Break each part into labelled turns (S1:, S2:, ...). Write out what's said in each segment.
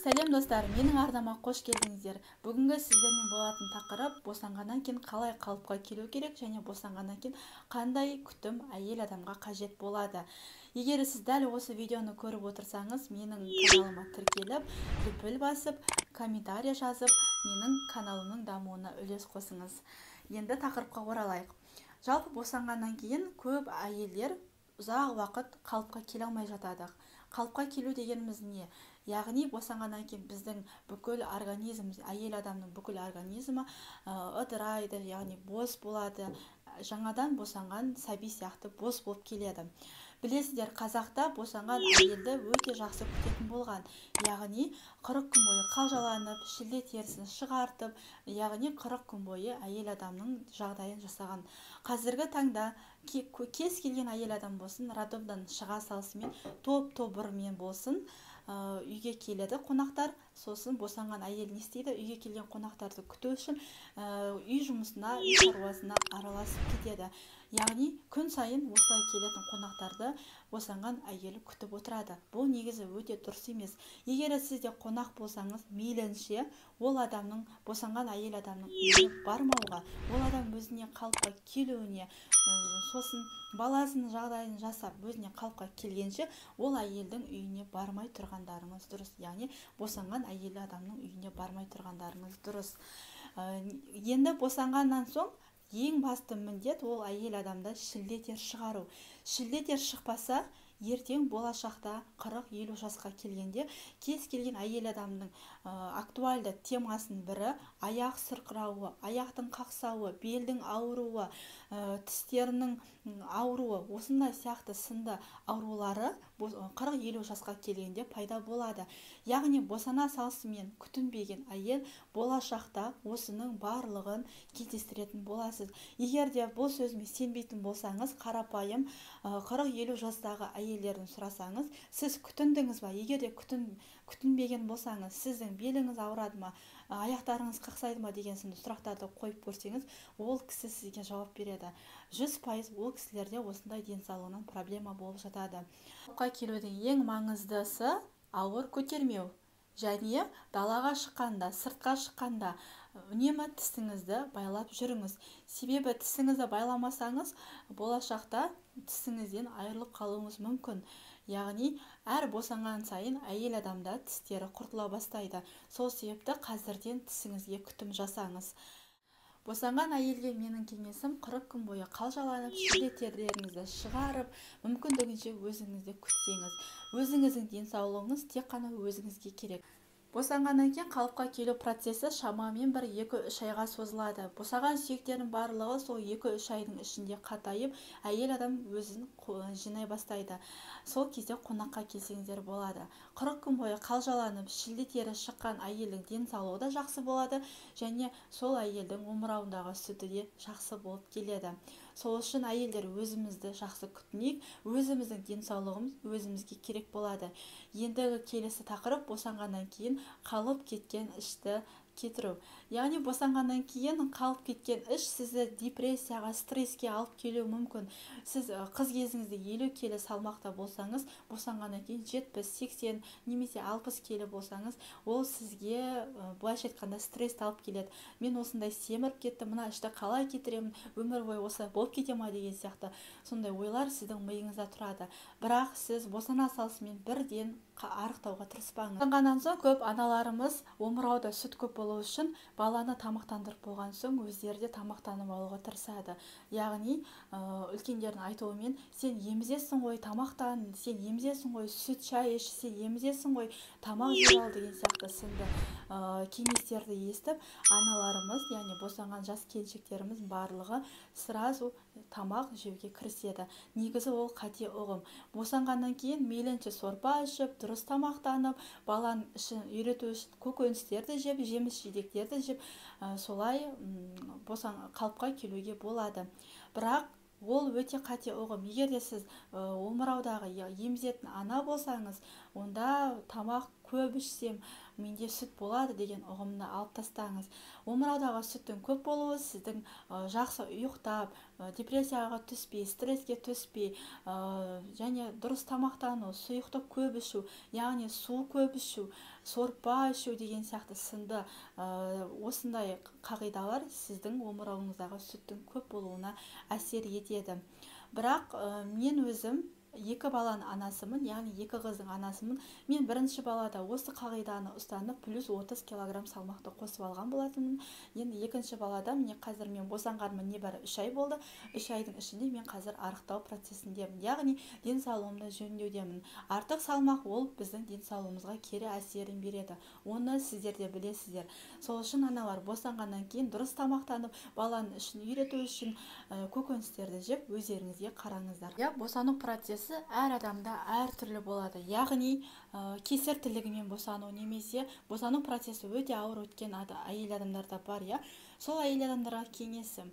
S1: Сәлем, достар! Менің арнама қош келдіңіздер. Бүгінгі сіздермен болатын тақырып: босанғаннан кейін қалай қалыпқа келу керек және босанғаннан кейін қандай күтім әйел адамға қажет болады. Егер сіз дәл осы видеоны көріп отырсаңыз, менің каналыма тіркеліп, лүпіл басып, комментарий жазып, менің каналымның дамуына үлес қосыңыз. Енді тақырыпқа оралайық. Жалпы, босанғаннан кейін көп әйелдер ұзақ уақыт қалыпқа келе алмай жатады. Қалыпқа келу дегеніміз не? Яғни босанғаннан кейін біздің бүкіл организміміз, әйел адамның бүкіл организмі ыдырайды, яғни бос болады, жаңадан босанған сәби сияқты бос болып келеді. Білесіздер, қазақта босанған әйелді өте жақсы күтетін болған, яғни 40 күн бойы қалжаланып, шілде терісін шығартып, яғни 40 күн бойы әйел адамның жағдайын жасаған. Қазіргі таңда кез келген әйел адам болсын, роддомдан шыға салысымен, топ тобырмен болсын, үйге келеді қонақтар. Сосын босанған әйел не істейді? Үйге келген қонақтарды күту үшін үй жұмысына, үй шаруасына араласып кетеді. Яғни күн сайын осылай келетін қонақтарды босанған әйел күтіп отырады. Бұл негізі өте дұрыс емес. Егер сіз де қонақ болсаңыз, мейлінше ол адамның, босанған әйел адамның үйіне бармауға, ол адам өзіне қалыпқа келуіне, сосын баласының жағдайын жасап, өзіне қалыпқа келгенше ол әйелдің үйіне бармай тұрғандарыңыз дұрыс. Яғни босанған әйел адамның үйіне бармай тұрғандарыңыз дұрыс. Енді босанғаннан соң ең басты міндет — ол әйел адамда шілде тер шығару. Шілде тер шықпаса, ертең болашақта 40-50 жасқа келгенде кез келген әйел адамның актуальды темасының бірі — аяқ сырқырауы, аяқтың қақсауы, белдің ауруы, тістерінің ауруы, осындай сияқты сынды аурулары 40-50 жасқа келгенде пайда болады. Яғни босана салысымен күтінбеген әйел болашақта осының барлығын кездестіретін боласыз. Егер де бұл сөзіме сенбейтін болсаңыз, қарапайым 40-50 жастағы әйелдерден сұрасаңыз: «Сіз күтіндіңіз ба? Егер де күтінбеген болсаңыз, сіздің беліңіз ауырады ма, аяқтарыңыз қақсайды ма?» деген сынды сұрақтарды қойып көрсеңіз, ол кісі сізге жауап береді. 100% ол кісілерде осындай денсаулығынан проблема болып жатады. Келудің ең маңыздысы — ауыр көтермеу және далаға шыққанда, сыртқа шыққанда үнемі тісіңізді байлап жүріңіз. Себебі тісіңізді байламасаңыз, болашақта тісіңізден айырылып қалуыңыз мүмкін. Яғни әр босанған сайын әйел адамда тістері құртыла бастайды. Сол себепті қазірден тісіңізге күтім жасаңыз. Босанған әйелге менің кеңесім: 40 күн бойы қалжаланып, шілде терілеріңізді шығарып, мүмкіндігінше өзіңізді күтсеңіз. Өзіңіздің денсаулығыңыз тек қана өзіңізге керек. Босанғаннан кейін қалыпқа келу процесі шамамен бір 2-3 айға созылады. Босаған сүйектердің барлығы сол 2-3 айдың ішінде қатайып, әйел адам өзін жинай бастайды. Сол кезде қонаққа келсеңіздер болады. 40 күн бойы қалжаланып, шілде тері шыққан әйелдің денсаулығы да жақсы болады және сол әйелдің омырауындағы сүті де жақсы болып келеді. Сол үшін, әйелдер, өзімізді жақсы күтінейік. Өзіміздің денсаулығымыз өзімізге керек болады. Ендігі келесі тақырып — босанғаннан кейін қалып кеткен ішті кетіру. Яғни босанғаннан кейін қалып кеткен іш сізді депрессияға, стресске алып келуі мүмкін. Сіз қыз кезіңізде 50 келі салмақта болсаңыз, босанғаннан кейін 70, 80 немесе 60 келі болсаңыз, ол сізге, былайша айтқанда, стрессті алып келеді. «Мен осындай семіріп кеттім, мына ішті қалай кетіремін, өмір бойы осылай болып кете ма?» деген сияқты сондай ойлар сіздің миыңызда тұрады. Бірақ сіз босана салысымен бірден арықтауға тырыспаңыз. Босанғаннан соң көп аналарымыз омырауда сүт көп болу үшін баланы тамақтандырып болған соң, өздері де тамақтанып алуға тырысады. Яғни үлкендердің айтуымен: «Сен емізесің ғой, тамақтан, сен емізесің ғой, сүт шай іш, сен емізесің ғой, тамақ жеп ал» деген сияқты сынды кеңестерді естіп, аналарымыз, яғни босанған жас келіншектеріміз барлығы сразу тамақ жеуге кіріседі. Негізі ол қате ұғым. Босанғаннан кейін мейлінше сорпа ішіп, дұрыс тамақтанып, баланың ішін үйрету үшін көкөністерді жеп, жеміс жидектерді жеп, солай босан қалыпқа келуге болады. Бірақ ол өте қате ұғым. Егер де сіз омыраудағы емізетін ана болсаңыз, онда тамақ көп ішсем менде сүт болады деген ұғымды алып тастаңыз. Омыраудағы сүттің көп болуы сіздің жақсы ұйықтап, депрессияға түспей, стресске түспей, және дұрыс тамақтану, сұйықтық көп ішу, яғни су көп ішу, сорпа ішу деген сияқты сынды осындай қағидалар сіздің омырауыңыздағы сүттің көп болуына әсер етеді. Бірақ мен өзім екі баланың анасымын, яғни екі қыздың анасымын. Мен бірінші балада осы қағиданы ұстанып, плюс 30 килограмм салмақты қосып алған болатынмын. Енді екінші балада міне қазір мен босанғаныма небәрі 3 ай болды. 3 айдың ішінде мен қазір арықтау процесіндемін, яғни денсаулығымды жөндеудемін. Артық салмақ ол біздің денсаулығымызға кері әсерін береді. Оны сіздер де білесіздер. Сол үшін аналар босанғаннан кейін дұрыс тамақтанып, баланың ішін үйрету үшін көкөністерді жеп, өздеріңізге қараңыздар. Босану процесі әр адамда әртүрлі болады, яғни кесар тілігімен босану немесе босану процесі өте ауыр өткен әйел адамдар да бар. Сол әйел адамдарға кеңесім,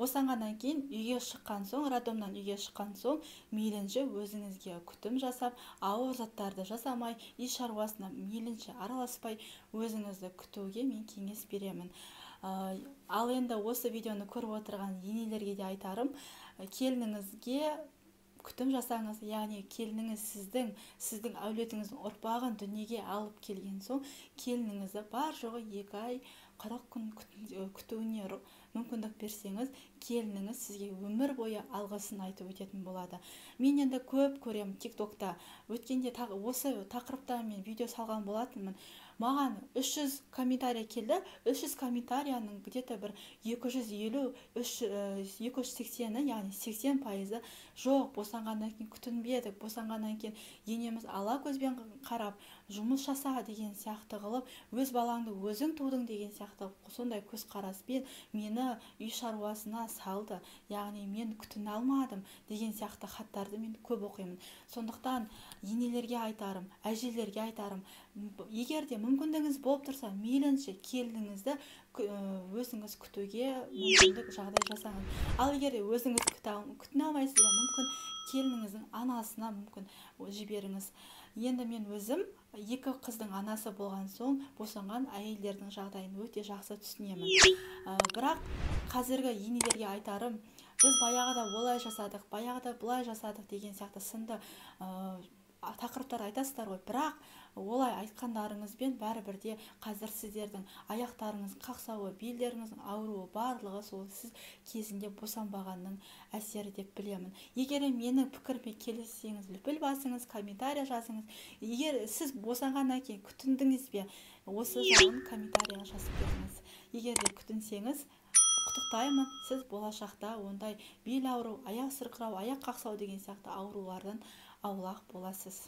S1: босанғаннан кейін үйге шыққан соң, роддомнан үйге шыққан соң мейлінше өзіңізге күтім жасап, ауыр заттарды жасамай, үй шаруасына мейлінше араласпай өзіңізді күтуге мен кеңес беремін. Ал енді осы видеоны көріп отырған енелерге де айтарым, келініңізге күтім жасаңыз, яғни келініңіз сіздің әулетіңіздің ұрпағын дүниеге алып келген соң, келініңізді бар жоғы 2 ай 40 күн күтуіне мүмкіндік берсеңіз, келініңіз сізге өмір бойы алғысын айтып өтетін болады. Мен енді көп көремін TikTokта. Өткенде осы тақырыпта мен видео салған болатынмын. Маған 300 комментарий келді. 300 комментарияның где-то бір 250, 280-і, яғни 80%-ы жоқ, босанғаннан кейін күтінбедік, босанғаннан кейін енеміз ала көзбен қарап, жұмыс жаса деген сияқты қылып, өз балаңды өзің тудың деген сияқты сондай көзқараспен мені үй шаруасына салды, яғни мен күтіне алмадым деген сияқты хаттарды мен көп оқимын. Сондықтан енелерге айтарым, әжелерге айтарым, егер де мүмкіндігіңіз болып тұрса, мейлінше келініңізді өзіңіз күтуге мүмкіндік жағдай жасаңыз. Ал егер де өзіңіз күтіне алмайсыз ба, мүмкін келініңіздің анасына мүмкін жіберіңіз. Енді мен өзім екі қыздың анасы болған соң босанған әйелдердің жағдайын өте жақсы түсінемін. Бірақ қазіргі енелерге айтарым, біз баяғыда олай жасадық, баяғыда былай жасадық деген сияқты сынды тақырыптар айтасыздар ғой. Бірақ олай айтқандарыңызбен бәрібір де қазір сіздердің аяқтарыңыз қақсауы, белдеріңіздің ауруы барлығы сол сіз кезінде босанбағанның әсері деп білемін. Егер менің пікіріме келіссеңіз, лүпіл басыңыз, комментария жазыңыз. Егер сіз босанғаннан кейін күтіндіңіз бе, осы жағын комментарияға жазып кетіңіз. Егер де күтінсеңіз, құттықтаймын, сіз болашақта ондай бел ауру, аяқ сырқырау, аяқ қақсау деген сияқты аурулардан аулақ боласыз.